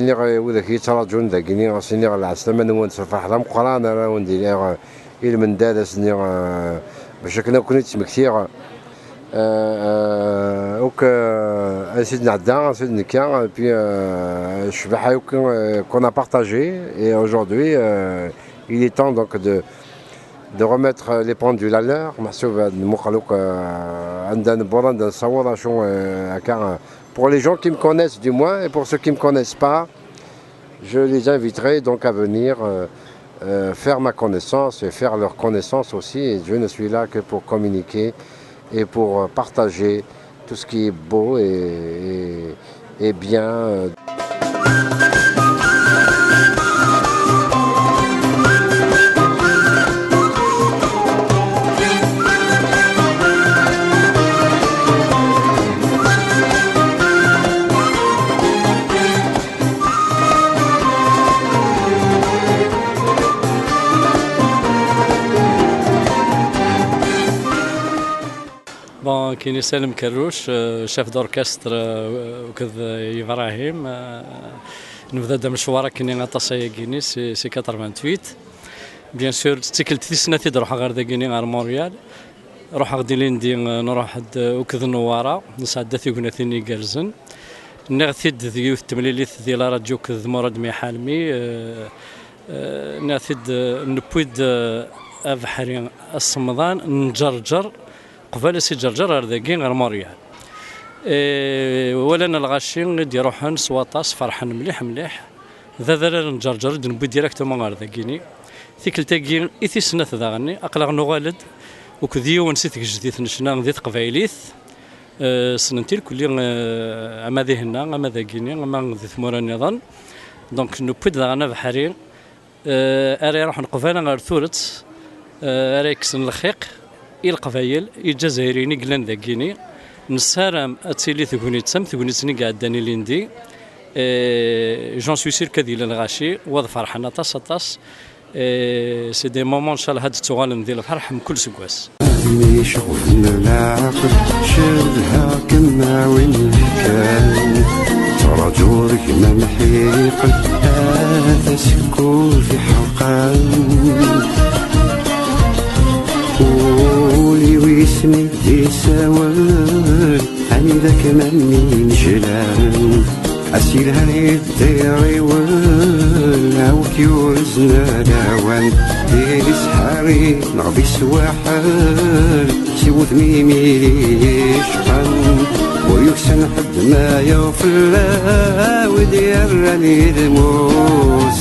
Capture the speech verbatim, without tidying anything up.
Ɣer widak yettraǧun dagini, ad s-iniɣ lɛeslama-nwen, s lferḥ d ameqqran ara wen-d-iniɣ, eh, i lmendad ass-nni, eh, bac akken ad ken-id-smektiɣ. Eh, eh, akk, eh, ansi d-nɛedda, ansi d-nekka, et puis, eh, ccbaḥa akk, eh, qu'on a partagé, et aujourd'hui, eh, il est temps donc de, de remettre les pendules à l'heure, meḥsub ad nmuqel akk, eh, anda newweḍ, anda nessaweḍ, acu, eh, akka, eh, pour les gens qui me connaissent du moins, et pour ceux qui me connaissent pas, je les inviterai donc à venir, euh, euh, faire ma connaissance et faire leur connaissance aussi. Et je ne suis là que pour communiquer et pour, euh, partager tout ce qui est beau et, et- et bien, euh. Bon, kini Salem Kerrouche, euh, chef d'orchestre, euh, akked, euh, Ibrahim, euh, nebda-d amecwar akkenni aṭas ayagi-nni, c'est, c'est quatre-vingt-huit. Bien sûr, d tikkelt tis snat i d-ruḥeɣ ɣer dagini, ɣer Montréal. Ruḥeɣ-d ilindi, euh, nruḥ-d, euh, akked Newwara, nesɛedda tignatin igerrzen. Nniɣ-t-id di yiwet n temlilit di la radio akked Murad Miḥalmi, euh, euh, nniɣ-t-id, euh, newwi-d, euh, abeḥri asemḍan n Ǧerǧer, qbal a si Ǧerǧer ɣer dagi, ɣer Montréal. Eh, walan lɣaci i d-iruḥen s waṭas, ferḥen mliḥ mliḥ. D adrar n Ǧerǧer i d-newwi directement ɣer dagini. Tikkelt-agi i tis snat daɣenni, aql-aɣ nuɣal-d akked yiwen si tgejdit n ccna di teqbaylit. Eh, ssnen-t irkelli, eh, ama di henna, ama dagini, ama di tmura nniḍen. Donc, newwi-d daɣen abeḥri, eh, ara iruḥen qbala ɣer turet, eh, ara yekksen lxiq i Leqbayel, i Iǧazayirin i yellan dagini. Nessaram ad tili tegnit am tegnit-nni i iɛeddan ilindi. Eh, j'en suis sûr qu'ad yili lɣaci, wa ad ferḥen aṭas, aṭas. Eh, c'est des moments, ncallah, ad d-ttuɣalen di lferḥ mkul seggas. Mi iceɣben leɛqel, cedhaɣ-kem a win kan. Ttraǧuɣ gma mḥiqel, a tasekkurt iḥerqan. Ul-iw isem-id isawel, anida-kem a mmi ineclan. Asilhan iddiɣ iwel, awk yurzen lawan. Di lesḥari neɣ di swaḥel, si wudem-im i yecqan. Ur yuksan ḥedd ma yuɣ fell-aw, i d-yerran i lmus.